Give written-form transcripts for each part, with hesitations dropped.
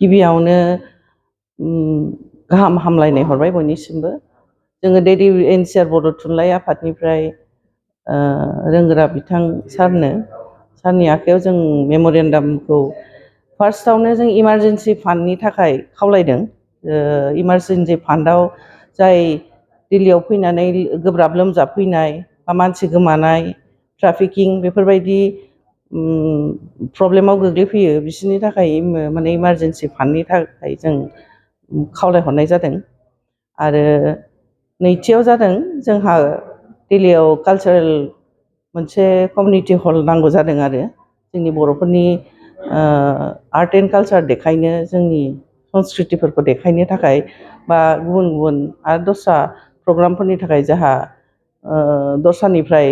गिबियावनो गाहाम हामलायनाय हरबाय बयनिसिमबो। जोङो दैलि एनसिआर बड' थुनलाइ आफादनिफ्राय रोंगोरा बिथां सारनि आखायाव जों मेम'रेन्डामखौ फार्स्टआवनो जों इमारजेन्सि फान्डनि थाखाय खावलायदों। इमारजेन्सि फान्डआव जाय दिल्लीयाव फैनानै गोब्राब लोमजाफैनाय बा मानसि गोमानाय ट्राफिकिं बेफोरबायदि प्रब्लेमाव गोग्लैफैयो बिसोरनि थाखाय माने इमारजेन्सि फान्डनि थाखाय जों खावलायहरनाय जादों। आरो नैथियाव जादों जोंहा दिल्लीयाव कालचारेल मोनसे कमिउनिटि हल नांगौ जादों आरो जोंनि बर'फोरनि आर्ट एन्ड कालचार देखायनो, जोंनि संस्कृतिफोरखौ देखायनो थाखाय बा गुबुन गुबुन आरो दस्रा प्रग्रामफोरनि थाखाय जोंहा दस्रानिफ्राय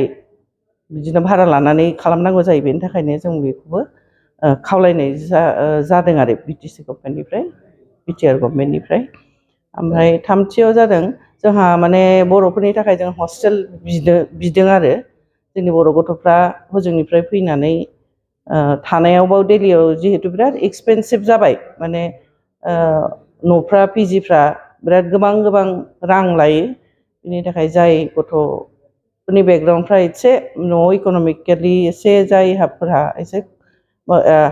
बिदिनो भारा लानानै खालामनांगौ जायो। बेनि थाखायनो जों बेखौबो खावलायनाय जादों आरो बिटिसि गभर्नमेन्टनिफ्राय, बिटिआर गभर्नमेन्टनिफ्राय। ओमफ्राय थामथियाव जादों जोंहा माने बर'फोरनि थाखाय जों हस्टेल बिदों आरो जोंनि बर' गथ'फ्रा हजोंनिफ्राय फैनानै थानायावबो दिल्लीयाव जिहेथु बिराद एक्सपेन्सिभ जाबाय, माने न'फ्रा पिजिफ्रा बिराद गोबां रां लायो। बिनि थाखाय जाय गथ'फोरनि बेकग्राउन्डफ्रा एसे न'आव इक'नमिकेलि एसे जायफोरहा एसे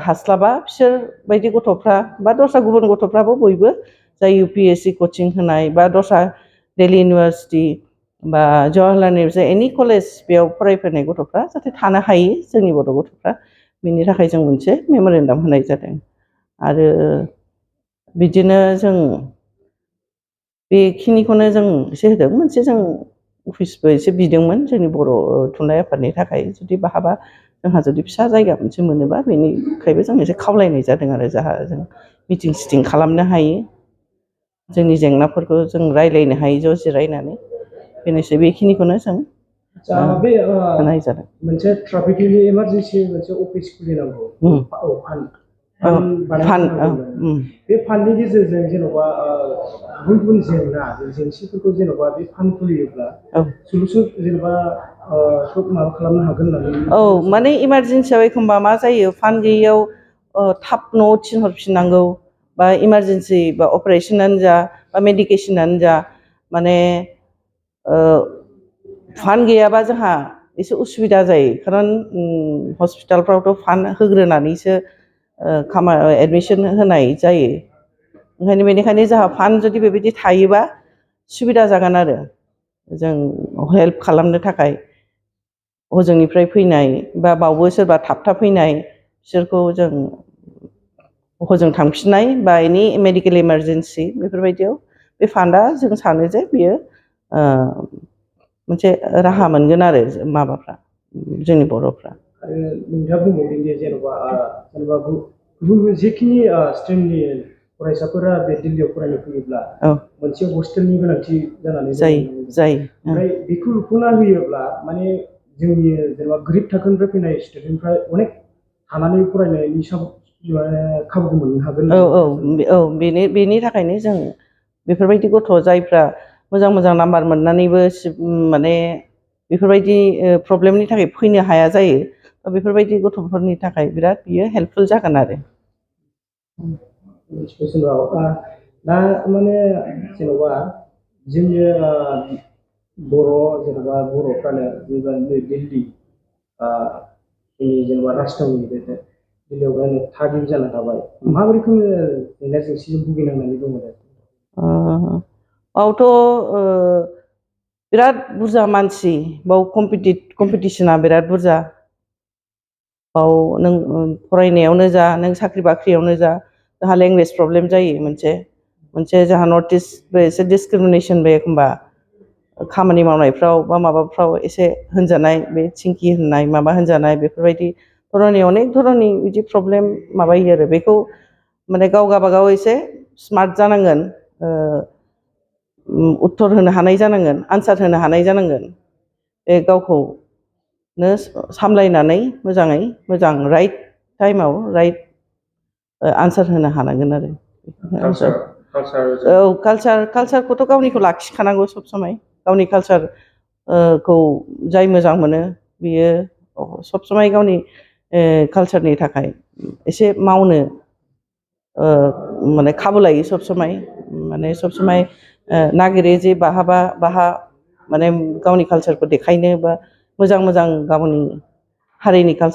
हास्लाबा बिसोर बायदि गथ'फ्रा बा दस्रा गुबुन गथ'फ्राबो बयबो जाय UPSC कचिं होनाय बा दस्रा दिल्ली इउनिभारसिटि बा जवाहरलाल नेहरू एनि कलेज बेयाव फरायफैनाय गथ'फ्रा जाहाथे थानो हायो जोंनि बर' गथ'फ्रा, बिनि थाखाय जों मोनसे मेम'रेन्डाम होनाय जादों। आरो बिदिनो जों बेखिनिखौनो जों एसे होदों। मोनसे जों अफिसबो एसे बिदोंमोन जोंनि बर' थुनलाइ आफादनि थाखाय, जुदि बहाबा जोंहा जुदि फिसा जायगा मोनसे मोनोबा बेनिखायबो जों एसे खावलायनाय जादों आरो जाहा जों मिटिं सिटिं खालामनो हायो, जोंनि जेंनाफोरखौ जों रायज्लायनो हायो ज' जिरायनानै। बेनोसै, बेखिनिखौनो जों होनाय जादों। मोनसे ट्राफिकनि इमारजेन्सि मोनसे अफिस खुलिनांगौ। बे फान्डनि गेजेरजों जेन'बा गुबुन गुबुन जेंसिफोरखौ जेन'बा बे फान्ड खुलियोब्ला सलुसन जेन'बा सब माबा खालामनो हागोन होननानै। माने इमारजेन्सियाव एखमबा मा जायो, फान्ड गैयियाव थाब न'आव थिनहरफिननांगौ, बा इमारजेन्सि बा अपारेसनानो जा बा मेडिकेसनानो जा, माने फान्ड गैयाबा जोंहा एसे उसुबिदा जायो। खारन हस्पिटालफ्रावथ' फान्ड होग्रोनानैसो एडमिसन होनाय जायो। बेनिखायनो जोंहा फान्ड जुदि बेबायदि थायोबा सुबिदा जागोन आरो जों हेल्प खालामनो थाखाय। हजोंनिफ्राय फैनाय बा बावबो सोरबा थाबथा फैनाय बिसोरखौ जों हजों थांफिननाय बा एनि मेडिकेल इमारजेन्सि बेफोरबायदियाव बे फान्डआ जों सानो जे बियो मोनसे राहा मोनगोन आरो माबाफ्रा जोंनि बर'फ्रा। आरो नोंथाङा बुंबावदों जे जेन'बा गुबुन जिखिनि स्ट्रिमनि फरायसाफोरा बे दिल्लीयाव फरायनो फैयोब्ला मोनसे हस्टेलनि गोनांथि जानानै जायो। ओमफ्राय बेखौ लुफुंना होयोब्ला माने जोंनि जेनेबा गोरिब थाखोनिफ्राय फैनाय स्टुडेन्टफ्रा अनेक थानानै फरायनायनि खाबुखौ मोननो हागोन। बेनि थाखायनो जों बेफोरबायदि गथ' जायफ्रा मोजां नाम्बार मोननानैबो माने बेफोरबायदि प्रब्लेमनि थाखाय फैनो हाया जायो, बेफोरबायदि गथ'फोरनि थाखाय बिराद बियो हेल्पफुल जागोन आरो। दा माने जेन'बा जोंनि जेन'बा बर'फ्रानो जेनेबा दिल्ली जेनेबा राजथावनि दिल्लीयाव थागिबि जानो हाबाय, माबोरै जेंना जेंसिजों भुगिनांनानै दङ? बावथ' बिराद बुरजा मानसि, बाव कम्पिटिसना बिराद बुरजा। बाव नों फरायनायावनो जा, नों साख्रि बाख्रियावनो जा, जोंहा लेंगुवेज प्रब्लेम जायो। मोनसे जोंहा नर्थ इस्टबो एसे डिसक्रिमिनेसनबो एखमबा खामानि मावनायफ्राव बा माबाफ्राव एसे होनजानाय, बे थिंखि होननाय माबा होनजानाय, बेफोरबायदि धरननि अनेक धरननि बिदि प्रब्लेम माबायो आरो। बेखौ माने गावबागाव एसे स्मार्ट जानांगोन, उत्तर होनो हानाय जानांगोन, आनसार होनो हानाय जानांगोन। बे गावखौनो सामलायनानै मोजाङै मोजां राइट टाइमाव राइट आनसार होनो हानांगोन आरो। कालचारखौथ' गावनिखौ लाखिखानांगौ सब समाय। गावनि कालचारखौ जाय मोजां मोनो बियो सब समाय गावनि कालचारनि थाखाय एसे मावनो माने खाबु लायो सब समाय माने सब समाय नागिरो जे बाहा माने गावनि कालसारखौ देखायनो बा मोजां गावनि हारिनि कालसार